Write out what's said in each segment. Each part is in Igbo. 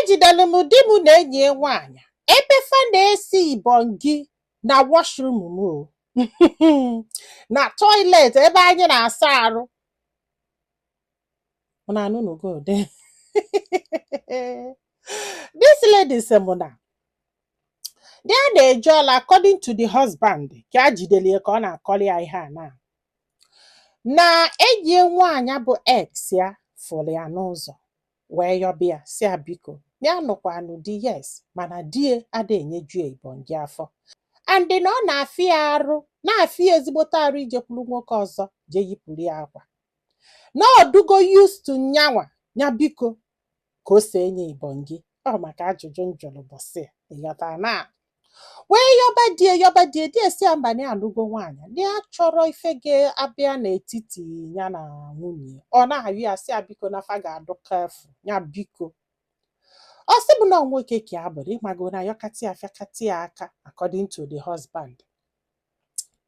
Ejidere m di m na enyi ya nwaanyị ebe fa na-ese ibongi na washroom m o, na toilet ebe anyị na-asa arụ. Unu anụnụgo ụdị this lady sị m na di ya na-eje ọla. According to the husband, ka a jidere ya ka ọ na-akọrọ ya ihe a, na enyi ya nwaanyị bụ ex ya fụrụ ya n'ụzọ wee yọbịa, si ya biko, ya nụkwanụ di, yes, mana di ya ada enyeju ya ibongi afọ, and na ọ na-afịa ya arụ, na-afịa ya ezigbote arụ ijekwuru nwoke ọzọ jee yipụrụ ya akwa, na ọdụgo used to nyanwa ya, biko ka o si enye ibongi. Ọ maka ajụjụ m jụrụ bọsị a, ịghọta na wee yọba die, yọba die, die si ya mba, na ya anụgo nwaanyị, na ya chọrọ ife ga-abịa n'etiti ya na nwunye. Ọ na-ayọ ya, si ya biko, na fa ga-adụ careful, ya biko. Ọ sị bụ na ọ nwoke ka ya bụrụ ịmago na yọkatị ya, fịakatị ya aka. According to the husband,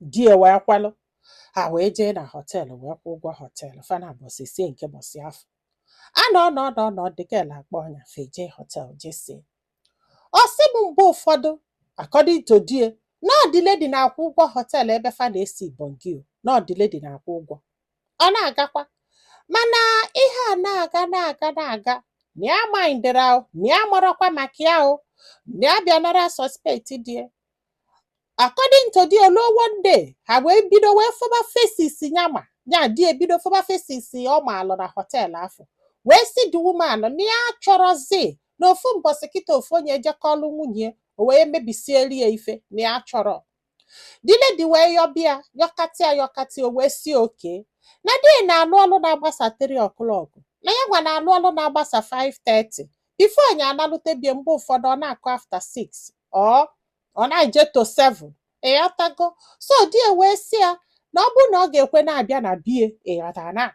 di ya wee kwalụ, ha wee jee na hotel wee kwụ ụgwọ hotel fa na bọsị sie nke bọsị afọ a nọ nọ nọ nọ. The girl akpọ ọnya feje hotel jesie. Ọ sị m mgbe ụfọdụ, according to die, na ọ the lady na-akwụ ụgwọ hotel ebe fa na-esi ibongi o, na ọ the lady na-akwụ ụgwọ. Ọ na-agakwa, mana ihe a na-aga na-aga na-aga, na ya mindịrị ahụ, na ya marakwa maka ya o, na ya bịa nara suspect die. According to die, oluo one day, ha wee bido wee fụba faces nyama ya. Di ebido fụba faces ọ maalụ na hotel afọ, wee si the woman na ya chọrọzi na ofu mbọsị kịta ofu onye ejekọlụ nwunye o wee mebisieli ya ife na ya chọrọ. The lady wee yọbịa, yọkatịa yọkatịa, o wee si oke na di na-alụ ọlụ na-agbasa 3 o'clock, na ya nwa na-alụ ọlụ na-agbasa 5:30. Before anyị analute bie, mgbe ụfọdụ ọ na-akụ after 6 or ọ na-eje to 7, ịghọtago? So di ya wee sị ya na ọ bụrụ na ọ ga-ekwe na-abịa na bie, ịghọta, na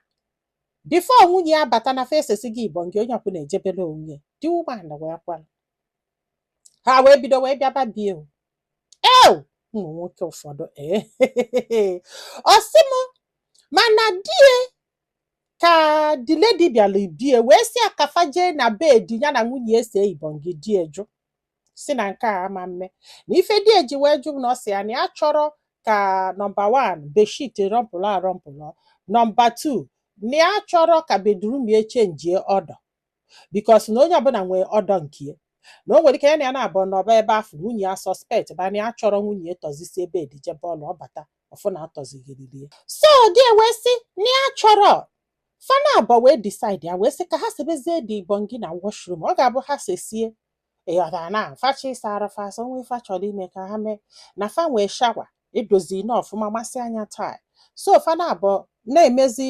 before nwunye ya bata na fesesi gị ibongi, onye ọbụla ejebela onwe ya. The woman wee kwara, ha wee bido wee bịaba bie o. Ew, ụmụ nwoke ụfọdụ ee. Ọ sị m mana die ka the lady bịara bie wee sị ya ka fa jee na bed ya na nwunye ese ibongi. Die jụ, si na nke a ama mme, na ife die ji wee jụ na ọ sị ya na ya chọrọ ka number 1, bedsheet rọmpụlọ arọmpụlọ, number 2, na ya chọrọ ka bedroom ya echenjie ọdọ, because na onye ọbụla nwee ọdọ nke ya, na o nwere ike ya na ya na-abụ nọba ebe afọ, nwunye ya suspect ba, na ya chọrọ nwunye ya tọzisie bed jebe ọlụ, ọ bata ọfụ na atọzigiriri ya. So di wee sị na ya chọrọ. Fana abụọ wee decide ya, wee sị ka ha sebezie dị ibongi na washroom. Ọ ga-abụ ha sesie, ịghọtara, na facha ịsa arụ, fa asa onwe ife chọrọ ime ka ha mee na fa nwee shower edozi na ọfụma masị anya taa. So fana abụọ na-emezi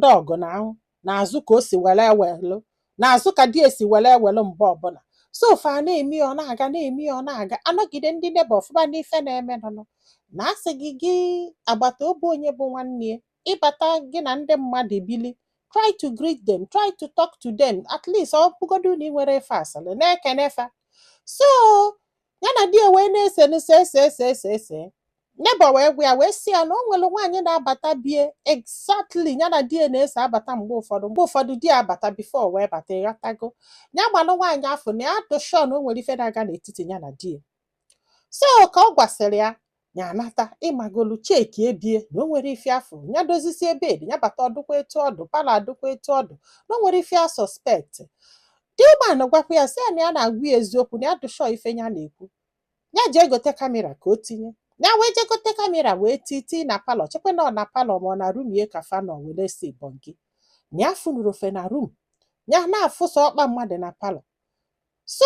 dọgụ na ahụ n'azụ ka o si were ewelu n'azụ ka di esi were ewelu mgbe ọbụla. So fa na-eme ya, ọ na-aga, na-eme ya, ọ na-aga, anọgide ndị neighbour ọfụma n'ife na-eme nụnụ na asị gị gị agbata obi onye bụ nwanne ya ịbata gị na ndị mmadụ ebili, try to greet them, try to talk to them, at least ọ bụgodu na ị nwere ife asịrị na-ekene fa. So ya na di ya wee na-ese ese ese ese ese ese. Neighbour wee gwa ya, wee sị ya na o nwere nwaanyị na-abata bie exactly ya na di ya na-ese abata mgbe ụfọdụ, mgbe ụfọdụ di ya abata before wee bata, ịghọtago? Ya gbalụ nwaanyị afọ na ya dị sure na o nwere ife na-aga n'etiti ya na di ya. So ka ọ gwasịrị ya, ya anata ịmagolu cheki ebie na o nwere ife afọ, ya dozisie bed ya, bata, ọdụkwa etu ọdụ, parlour adụkwa etu ọdụ, na o nwere ife a suspect. The woman gwakwa ya, sị ya na ya na-agwa ya eziokwu, na ya dị sure ife ya na-ekwu, ya jee gote camera ka o tinye. Ya wee jee gote camera wee tii na parlour, chekwa na ọ na parlour ma ọ na room ya ka fa nọ were si bongi, na ya funuru ofe na room ya na-afụsa ọkpa mmadụ na parlour. So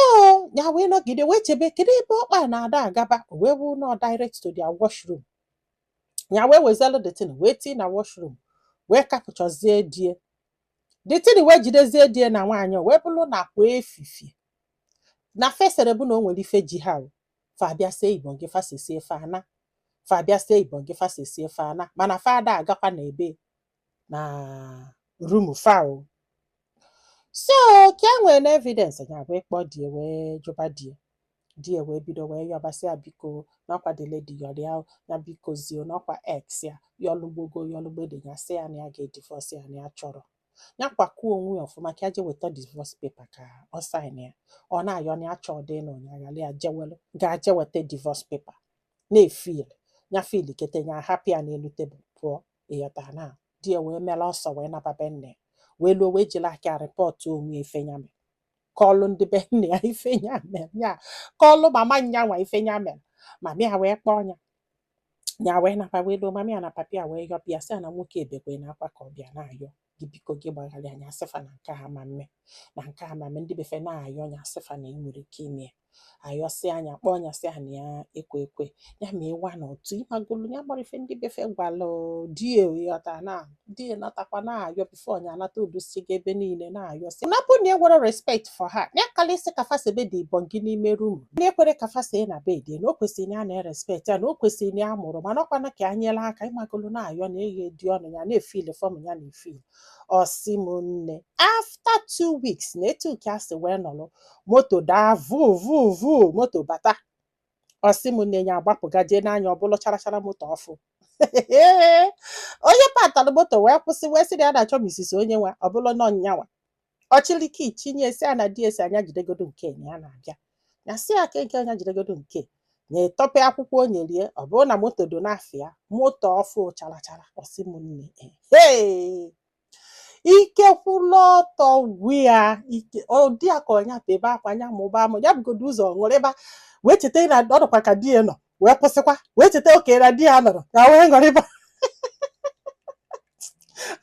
ya wee nọgide wee chebe kedu ebe ọkpa na-ada agaba. O wee bụ nọ direct to their washroom. Ya wee wezelu the thing wee tii na washroom, wee kapụchọzie die the thing, wee jidezie die na nwaanyị. O wee bụrụ na kwa efifie na fesere bụ na o nwere ife ji ha o. Fa bịa sie ibongi, fa sesie, fa ana, fa bịa sie ibongi, fa sesie, fa ana, mana fa ada agakwa na ebe na room fa o. So ka e nwere na evidence, ya wee kpọọ die, wee jụba die. Die wee bido wee yọbasị ya biko, n'ọkwa the lady yọrọ ya, ya biko zio, n'ọkwa ex ya yọlụgbogo yọlụgbede, ya sị ya na ya ga-edivorce ya, na ya chọrọ. Ya kwakuo onwe ya ọfụma ka ya jee weta divorce paper ka ọ sign ya. Ọ na-ayọ na ya chọọ dị nụ ya ghara ya jewelu gaa jee weta divorce paper na-efil ya fil kete ya hapụ ya n'elu tebụl pụọ. Ịghọta na di ya wee mere ọsọ wee naba be nne ya, wee luo, wee jiri aka report onwe ife ya mere, kọlụ ndị be nne ya ife ya mere, ya kọlụ mama nyanwa ife ya mere. Mama ya wee kpọọ ya, ya wee naba, wee luo, mama ya na papa ya wee yọbịa, sị ya na nwoke ebekwe na akwa ka ọ bịa na-ayọ gị, biko gị gbagharị anya, sịfa na nke a ma mme, na nke a ma mme. Ndị befe na-ayọ ya, sịfa na ị nwere ike ime ya. Ayọsị anya kpọọ ya, sị ya na ya ekwe ekwe ya ma ịwa na otu ịmagolu ya gbara ife ndị befe gwalụ die. Ịghọta na die natakwa na-ayọ before ya anata, odusigo ebe niile na-ayọ, sị na bụ na e nwere respect for her, ya kalịsị ka fasebe dị ibọn gị n'ime room, na ekwere ka fase na bed, na o kwesịrị na ya na-respect ya, na o kwesịrị na ya mụrụ, mana ọkwana ka ya nyere aka ịmagolu na-ayọ na eghe dị ọnụ ya na-efil form ya na-efil. Ọsị m nne, after 2 weeks na etu ka a si wee nọrọ, moto daa vu vu vu, moto bata. Ọsị m nne, ya agbapụga jee n'anya, ọ bụlụ charachara moto ọfụ. Onye patalụ moto wee kwụsị, wee sị na ya na-achọ misisi onye nwe, ọ bụlụ nọ nyanwa ọchịlịki chinye, si ya na di esi anya jidegodo nke na ya na-abịa. Ya sị ya ke nke anya jidegodo nke na etọpe akwụkwọ o nyerie, ọ bụrụ na moto do n'afịa, moto ọfụ charachara. Ọsị m nne, hey! Ike kwụlụ ọtọ gwụ ya ike, ọ dị ya ka ọnya bebe akwa, anya mụba amụ. Ya bugodo ụzọ ṅụrịba, wee cheta na ọ dịkwa ka di ya nọ, wee kwụsịkwa, wee cheta oke na di ya nọrọ ya, wee ṅụrịba.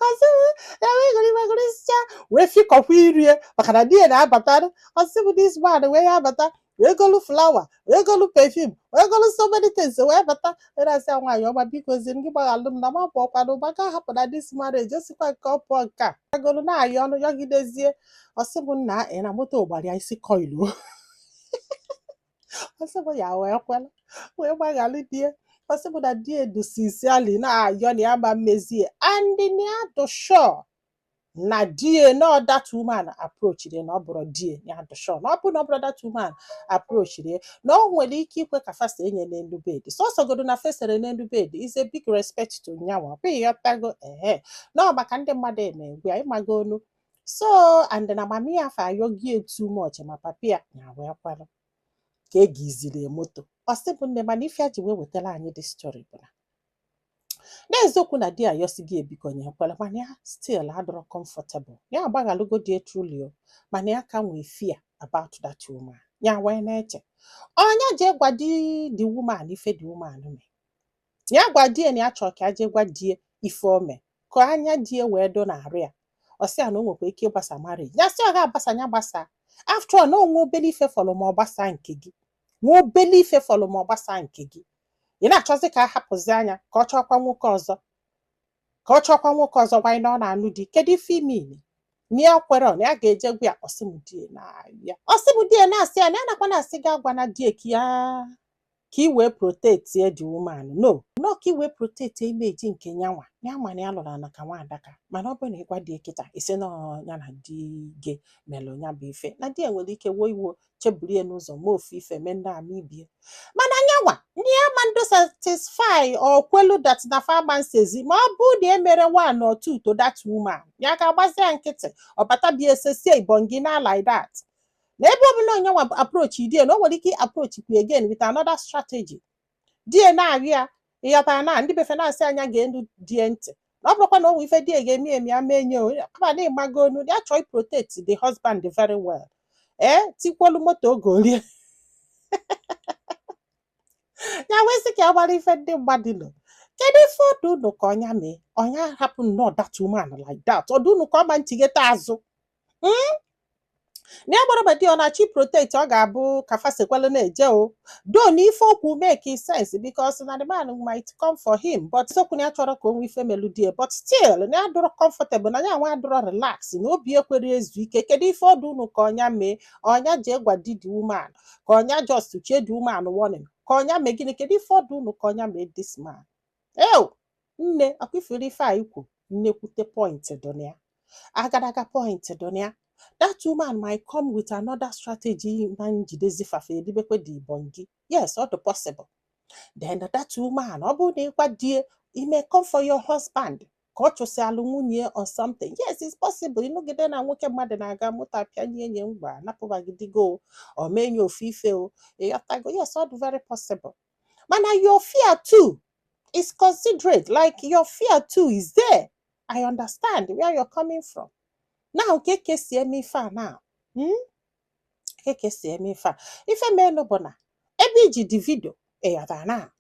Ọsị m, ya wee ṅụrịba, ṅụrịsịa, wee fikọkwa irie maka na di ya na-abata. Ọsị m, this man wee ya abata, wee golu flower, wee golu perfume, wee golu so many things, wee bata, wee na-asị ya, "Nwaanyị ọma, biko zi gị gbaghalụ m na m apụọkwana maka hapụ na this marriage osikwa nke ọ pụọ nke a golu na-ayọ ọnụ yọgidezie." Ọsị m nna, ị na moto gbara ya isi kọilu. Ọsị m, ya wee kwela, wee gbaghalụ die. Ọsị m na die du sincerely na-ayọ na ya ma mmezie, and na ya dụ sure na die no that woman approach ya, na ọ bụrụ die ya dụ sure na ọ bụrụ na ọ bụrụ that woman approach ya, na ọ nwere ike ikwe ka fasa enye n'elu bed, sọsọgodo na fesere n'elu bed is a big respect to nyanwa kwa. Ịghọtago? Ehe, na ọ maka ndị mmadụ na-egwu ya ịmago onu so, and na mami ya fa ayọgie too much, ma papi ya ya wee kwere ka e giziri moto. Ọ sị bụ nne, mana ife a ji wee wetara anyị this story bụ na n'eziokwu na di ayọsi gị ebikọnye ekwere, mana ya still adịrọ comfortable. Ya agbaghalụgo di truly o, mana ya ka nwee fear about that woman. Ya wee na-eche ọnya jee gwa di the woman ife the woman mee. Ya gwa die na ya chọrọ ka ya jee gwa die ife o mee, ka anya die wee do n'arụ ya. Ọ sị ya na o nwekwa ike ịgbasa marriage. Ya sị ọ ga-agbasa, ya gbasa. After all, na onwe obele ife fọrọ ma ọ gbasa nke gị, nwa obele ife fọrọ ma ọ gbasa nke gị, ị na-achọzi ka a hapụzi anya ka ọ chọọkwa nwoke ọzọ, ka ọ chọọkwa nwoke ọzọ gwanyị na ọ na-anụ di. Kedu ife ime ime na ya kwere na ya ga-eje gwa ya? Ọsị m die na ya, ọsị m die na-asị ya na ya nakwa na-asị gị agwa na die ka ya ka ị wee protect the woman, no no, ka ị wee protect image nke nyanwa ya, ma na ya lụrụ ana ka nwa adaka. Mana ọ bụrụ na ịgwa di kịta isi na ọ ya na di gị melụ ya bụ ife, na di ya nwere ike wuo iwo cheburie n'ụzọ ma ofu ife mee ndị ama ibie, mana nyanwa ndị ya ma ndụ satisfy or kwelu that na fama nsezi, ma ọ bụrụ na emere one or two to that woman, ya ga-agbazi ya nkịtị, ọ bata bịa esesie ibongi na like that. Na ebe ọbụla onye nwa approach die, na o nwere ike approach kwu again with another strategy. Die na-arịa ya, ịghọtara na ndị befe na-asị anya ga-enu die ntị, na ọ bụrụkwa na o nwe ife die ga-eme eme ya mee nye o kama na ịmago onu ya chọọ protect the husband very well. Ee, tikwolu moto oge orie ya, wee sị ka ya gbara ife ndị mmadụ nọ. Kedu ife ọdụ unu ka ọnya mee? Ọnya hapụ nnọọ that woman like that? Ọdụ unu ka ọ ma ntigheta azụ na ya gbara di ọ na-achị protect, ọ ga-abụ ka fasekwelu na-eje o do na ife okwu make sense, because na the man might come for him. But sokwu na ya chọrọ ka o nwee ife melu die, but still na ya dụrọ comfortable, na ya nwa adụrọ relax, na obi ekwere ezu ike. Kedu ife ọdụ unu ka ọnya mee? Ọnya jee gwa di the woman, ka ọnya just chie the woman warning, ka ọnya mee gịnị? Kedu ife ọdụ unu ka ọnya mee this man? Ew, nne, akwa ifere ife a ikwu nnekwute point dị na ya, agadaga point dị na ya. That woman might come with another strategy na njidezi fafe edibekwe the ibongi. Yes, ọ dị possible. Then that woman, ọ bụrụ na ịgwa die, he may come for your husband. Ka ọ chụsịalụ nwunye or something. Yes, it's possible. Ịnụgide na nwoke mmadụ na-aga moto apịanye enye ngwa napụbagidigo o mee nye ofu ife o, ịghọtago? Yes, ọ dị very possible, mana your fear too is considerate. Like, your fear too is there. I understand where you're coming from now. Ka eke si eme ife a now, Ka eke si eme ife a, ife menụ bụ na ebe iji the video, ịghọtara, na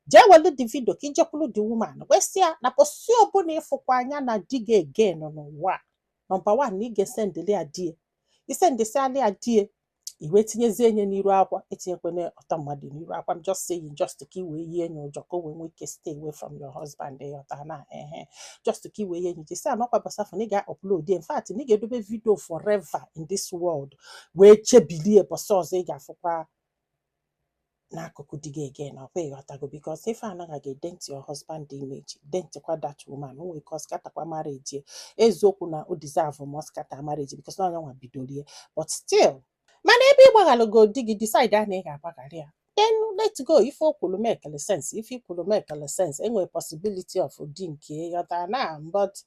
jee welu the video ka ijekwulu the woman, gwesị ya na posi ọbụla ịfụkwa anya na di gị again n'ụwa a. Number one, na ị ga-esendịlị ya die, isendịsịalị ya die, i wee tinyezie nye n'iru akwa. Etinyekwana ọtọ mmadụ n'iru akwa. I'm just saying, just ka i wee yie nye ụjọ, ka o wee nwee ike stay away from your husband, ịghọta na? Ehe, just ka i wee yie nye ụjọ, sị anọkwa bọsafụ na ị ga-upload. In fact, na ị ga-edobe video forever in this world, wee chebilie bọsọ ọzọ ị ga-afụkwa n'akụkụ di gị again. Ọkwa ịghọtago? Because ife anaghị ga-edent your husband image, dentkwa that woman. O nwere ike ọ scatterkwa marriage. Eziokwu na o deserve ma ọ scatter marriage, because na onye nwa bidorie, but still, mana ebe ị gbaghalụgo di gị, decide a na ị ga-agbaghara ya, then let go. Ife o kwuru make sense, ife i kwuru make sense. Enwere possibility of di nke, ịghọta na? But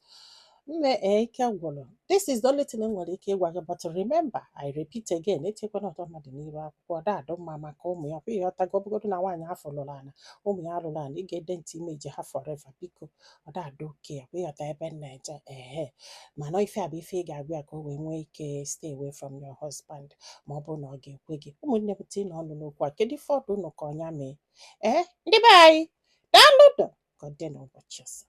nne ee, ike gwụrụ. This is the only thing m nwere ike ịgwa gị. But remember, I repeat again, etinyekwana ọtọ mmadụ n'iru akwụkwọ. Daadụ mma maka ụmụ ya kwa, ịghọtago? Ọbụgodu na nwaanyị afọ lụrụ ana, ụmụ ya lụrụ ana, ị ga-edent image ha forever. Biko, ọ daadụ oke ya kwa, ịghọta ebe m na-eje? Ehe, mana ife a bụ ife ị ga-agwa ya ka o wee nwee ike stay away from your husband, ma ọ bụrụ na ọ ga-ekwe gị. Ụmụnne m, tinye ọnụ n'okwu a. Kedu ife ọdụ unu ka ọnya mee? Ee, ndị be anyị, daalụ. Ka ọ dị n'ụbọchị ọzọ.